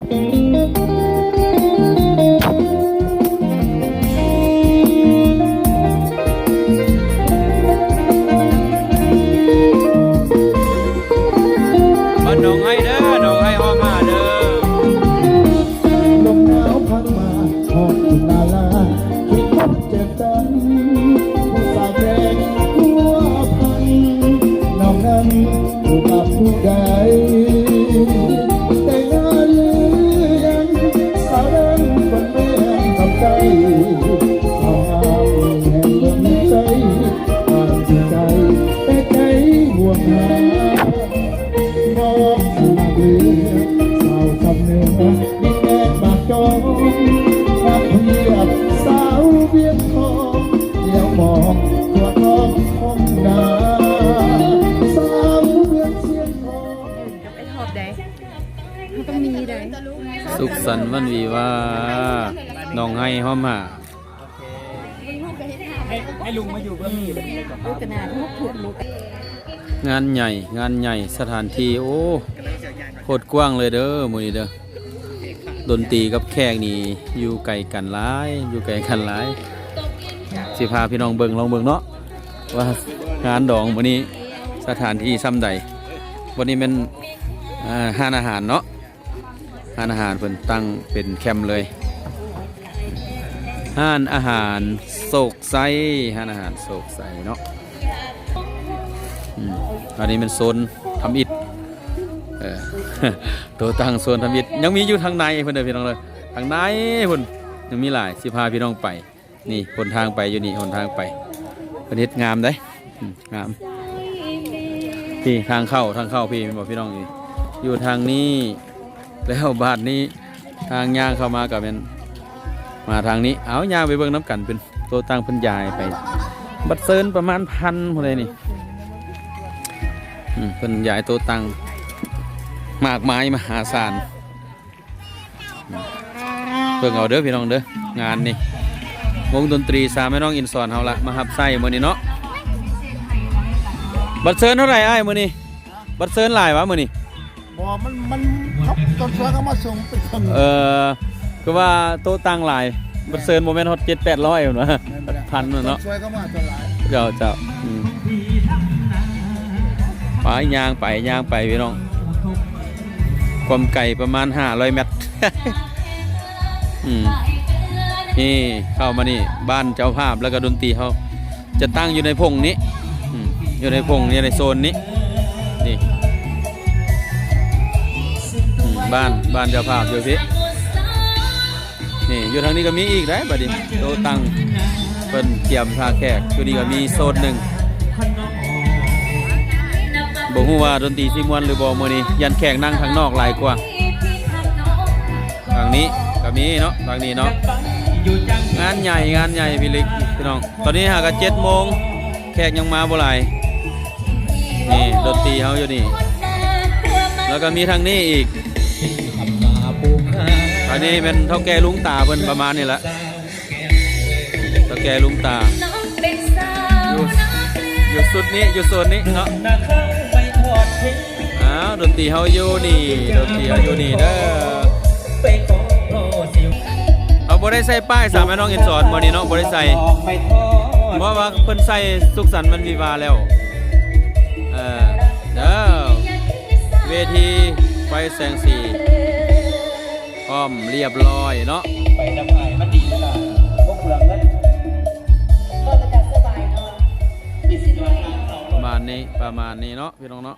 ບ້ານໜອງໄຮເດີ ໜອງໄຮຮອບຫ້າເດີ. ລົມໜາວພັດມາຮອດນາລາ ເຂດຄົນແຈ່ມຈັນ ຜູ້ສາວແພງພົວພັນ ນ້ອງນັ້ນຢູ່ກັບຜູ້ໃດ ແຕ່ງງານຫຼືຍັງ ສາວແດນບ້ານແມ່ນຄຳໃຕ້ ສາວງາມແຫ່ງເມືອງໃຈ ອາດຊິໄກ ແຕ່ໃຈຫ່ວງຫາ ນ້ອງສະໝັກເຫຼືອ ສາວຊຳເໜືອ ດິນແດນປາກຊ່ອງ ປຽບສາວວຽງທອງ ແລ້ວມອງທົ່ວທ້ອງທົ່ງນາ ສາວເມືອງຊຽງຂອງ. ກັບໄອ້ທອບໄດ໋ ມັນຕ້ອງມີໄດ໋. ສຸກສັນວັນວິວາ ໜອງໄຮຮອບຫ້າ. ໃຫ້ ໃຫ້ລຸງມາຢູ່ເບື້ອງນີ້ ງານໃຫຍ່ ງານໃຫຍ່ ສະຖານທີ່ ໂອ້ ໂຄດກວ້າງເລີຍເດີ ມື້ນີ້ເດີ. ດົນຕີກັບແຂກນີ້ຢູ່ໄກກັນຫຼາຍ ຢູ່ໄກກັນຫຼາຍ. ຊິພາພີ່ນ້ອງເບິ່ງ ລອງເບິ່ງເນາະ ວ່າງານດອງມື້ນີ້ສະຖານທີ່ຊ່ຳໃດ. ບ່ອນນີ້ແມ່ນ ອ່າ ຮ້ານອາຫານເນາະ. ຮ້ານອາຫານເພິ່ນຕັ້ງເປັນແຄມເລີຍ ຮ້ານອາຫານໂຊກໄຊ ຮ້ານອາຫານໂຊກໄຊເນາະ. ອືມ ອັນນີ້ແມ່ນໂຊນທຳອິດ ເອີ ໂຕຕັ້ງໂຊນທຳອິດ ຍັງມີຢູ່ທາງໃນພຸ້ນເດີພີ່ນ້ອງເດີ ທາງໃນພຸ້ນຍັງມີຫຼາຍ ຊິພາພີ່ນ້ອງໄປ. ນີ້ຫົນທາງໄປຢູ່ນີ້ ຫົນທາງໄປ ເພິ່ນເຮັດງາມເດ້ ອືມ ງາມ. ນີ້ທາງເຂົ້າ ທາງເຂົ້າພີ້ແມ່ນບໍ່ພີ່ນ້ອງ? ນີ້ຢູ່ທາງນີ້ ແລ້ວບາດນີ້ທາງຍ່າງເຂົ້າມາກໍແມ່ນມາທາງນີ້. ເອົາ ຍ່າງໄປເບິ່ງນຳກັນ ເປັນໂຕຕັ້ງເພິ່ນຢາຍໄປ. ບັດເຊີນປະມານພັນພຸ້ນເດ້ນີ້ ອືມ ເພິ່ນຢາຍໂຕຕັ້ງມາກມາຍມະຫາສານ. ເບິ່ງເອົາເດີພີ່ນ້ອງເດີ ງານນີ້ ວົງດົນຕີສາວແມ່ນ້ອງອິນສອນເຮົາລະ ມາຮັບໃຊ້ມື້ນີ້ເນາະ. ບັດເຊີນເທົ່າໃດອ້າຍມື້ນີ້? ບັດເຊີນຫຼາຍຫວາມື້ນີ້? ບໍ່ ມັນ ມັນ ເຂົາ ຕົ້ນຊ່ວຍເຂົາມາສົ່ງເປັນເຄິ່ງ. ເອີ ຄືວ່າໂຕະຕັ້ງຫຼາຍ ບັດເຊີນບໍ່ແມ່ນຮອດເຈັດແປດຮ້ອຍພຸ້ນຫວາ ແມ່ນແຫຼະ ພັນພຸ້ນເນາະ ຊ່ວຍເຂົາມາສ່ວນຫຼາຍ. ເຈົ້າ ເຈົ້າ ອືມ ໄປ ຍ່າງໄປ ຍ່າງໄປພີ່ນ້ອງ. ຄວາມໄກປະມານຫ້າຮ້ອຍແມັດ. ອືມ ນີ້ເຂົ້າມານີ້ ບ້ານເຈົ້າພາບ ແລ້ວກໍດົນຕີເຮົາຈະຕັ້ງຢູ່ໃນພົງນີ້ ອືມ ຢູ່ໃນພົງ ຢູ່ໃນໂຊນນີ້ ນີ້ ອືມ ບ້ານ ບ້ານເຈົ້າພາບຢູ່ພີ້. ນີ້ ຢູ່ທາງນີ້ກໍມີອີກໄດ໋ ບັດນີ້ໂຕະຕັ້ງເພິ່ນກຽມຖ້າແຂກ. ຢູ່ນີ້ກໍມີໂຊນໜຶ່ງ ບໍ່ຮູ້ວ່າດົນຕີຊິມ່ວນຫຼືບໍ່ມື້ນີ້ ຢ້ານແຂກນັ່ງທາງນອກຫຼາຍກວ່າ. ທາງນີ້ກໍມີເນາະ ທາງນີ້ເນາະ ງານໃຫຍ່ ງານໃຫຍ່ພີ່ລິກ ພີ່ນ້ອງ. ຕອນນີ້ຫາກະເຈັດໂມງ ແຂກຍັງມາບໍ່ຫຼາຍ. ນີ້ດົນຕີເຮົາຢູ່ນີ້ ແລ້ວກໍມີທາງນີ້ອີກ. ອັນນີ້ແມ່ນເຖົ້າແກ່ລຸງຕາເພິ່ນປະມານນີ້ແຫຼະ ເຖົ້າແກ່ລຸງຕາ ຢູ່ ຢູ່ຊຸດນີ້ ຢູ່ໂຊນນີ້ເນາະ. ອ້າວ ດົນຕີເຮົາຢູ່ນີ້ ດົນຕີເຮົາຢູ່ນີ້ເດີ. ເຮົາບໍ່ໄດ້ໃສ່ປ້າຍສາມແມ່ນ້ອງອິນສອນມື້ນີ້ເນາະ ບໍ່ໄດ້ໃສ່ ເພາະວ່າເພິ່ນໃສ່ສຸກສັນວັນວິວາແລ້ວ. ເອີ ເດີ ເວທີໄຟແສງສີພ້ອມລຽບລ້ອຍເນາະ. ປະມານນີ້ ປະມານນີ້ເນາະ ພີ່ນ້ອງເນາະ.